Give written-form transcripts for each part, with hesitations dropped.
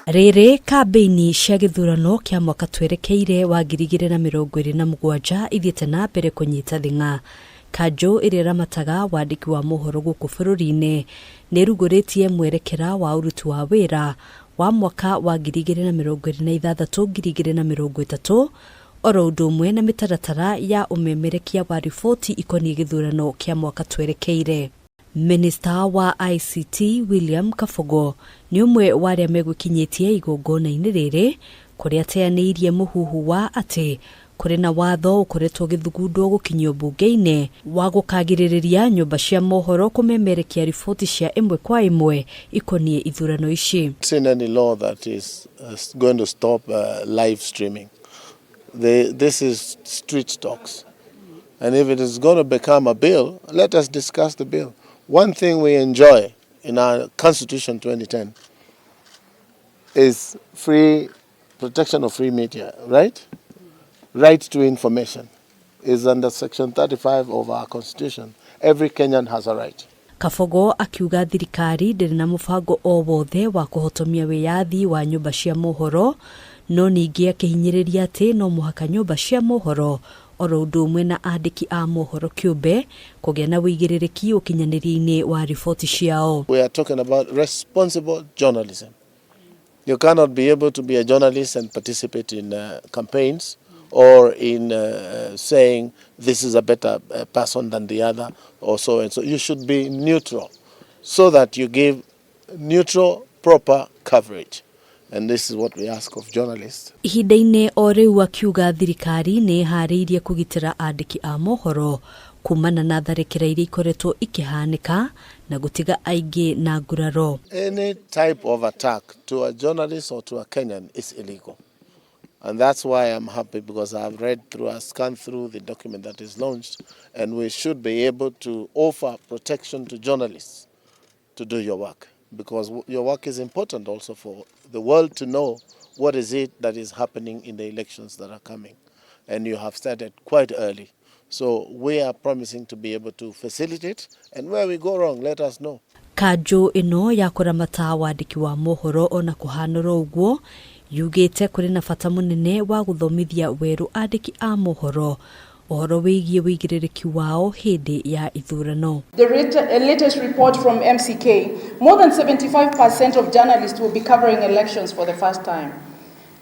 Rĩrĩ kambĩini cia gĩthurano kĩa mwaka twerekeire wa 2027 ithiĩte na mbere kũnyita thing'a. Kanjũ ĩrĩa ĩramataga wandĩki wa mohoro gũkũ bũrũri-inĩ nĩ ĩrugũrĩtie mwerekera wa ũruti wa wĩra wa mwaka wa 2026 2030 oro ũndũ ũmwe na mĩtaratara ya ũmemerekia wa riboti ikoniĩ gĩthurano kĩa mwaka twerekeire. Minista wa ICT William Kabogo nĩ ũmwe wa arĩa megwĩkinyĩtie igongona-inĩ rĩrĩ kũrĩa ateanĩirie mũhuhu wa atĩ kũrĩ na watho ũkoretwo ũgĩthugundwo gũkinyio mbunge-inĩ wa gũkagirĩrĩria nyũmba cia mohoro kũmemerekia riboti cia ĩmwe kwa ĩmwe ikoniĩ ithurano ici. Seen any law that is going to stop live streaming. This is street talks. And if it is going to become a bill, let us discuss the bill. One thing we enjoy in our Constitution 2010 is free protection of free media, right? Right to information is under section 35 of our Constitution. Every Kenyan has a right. Kabogo akiuga thirikari ndĩrĩ na mũbango o wothe wa kũhotomia wĩyathi wa nyũmba cia mohoro, no ningĩ akĩhinyĩrĩria atĩ no mũhaka nyũmba cia mohoro oro ũndũ ũmwe na andĩki a mohoro kĩũmbe kũgĩa na wĩigĩrĩrĩki ũkinyanĩria-inĩ wa riboti ciao. We are talking about responsible journalism. You cannot be able to be a journalist and participate in campaigns or in saying this is a better person than the other or so and so. You should be neutral so that you give neutral, proper coverage. And this is what we ask of journalists. Ihinda-inĩ o rĩu akiuga thirikari nĩ ĩharĩirie kũgitĩra andĩki a mohoro kumana na tharĩkĩra iria ikoretwo ikĩhanĩka na gũtiga aingĩ na nguraro. Any type of attack to a journalist or to a Kenyan is illegal. And that's why I'm happy, because I've read through, I've scanned through the document that is launched, and we should be able to offer protection to journalists to do your work, because your work is important also for the world to know what is it that is happening in the elections that are coming. And you have started quite early. So we are promising to be able to facilitate, and where we go wrong, let us know. Kanjũ ĩno ya kũramata wandĩki wa mohoro ona kũhanũra ũguo yugĩte kũrĩ na bata mũnene wa gũthomithia werũ andĩki a mohoro ũhoro wĩgiĩ wĩigĩrĩrĩki wao hĩndĩ ya ithurano. The latest report from MCK, more than 75% of journalists will be covering elections for the first time.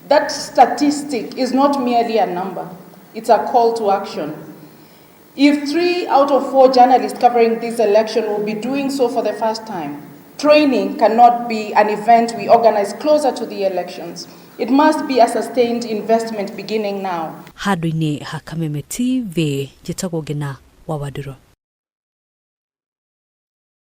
That statistic is not merely a number, it's a call to action. If 3 out of 4 journalists covering this election will be doing so for the first time, training cannot be an event we organize closer to the elections. It must be a sustained investment beginning now. Handũ-inĩ ha Kameme TV, njĩtagwo Ngina wa Wandũrũ.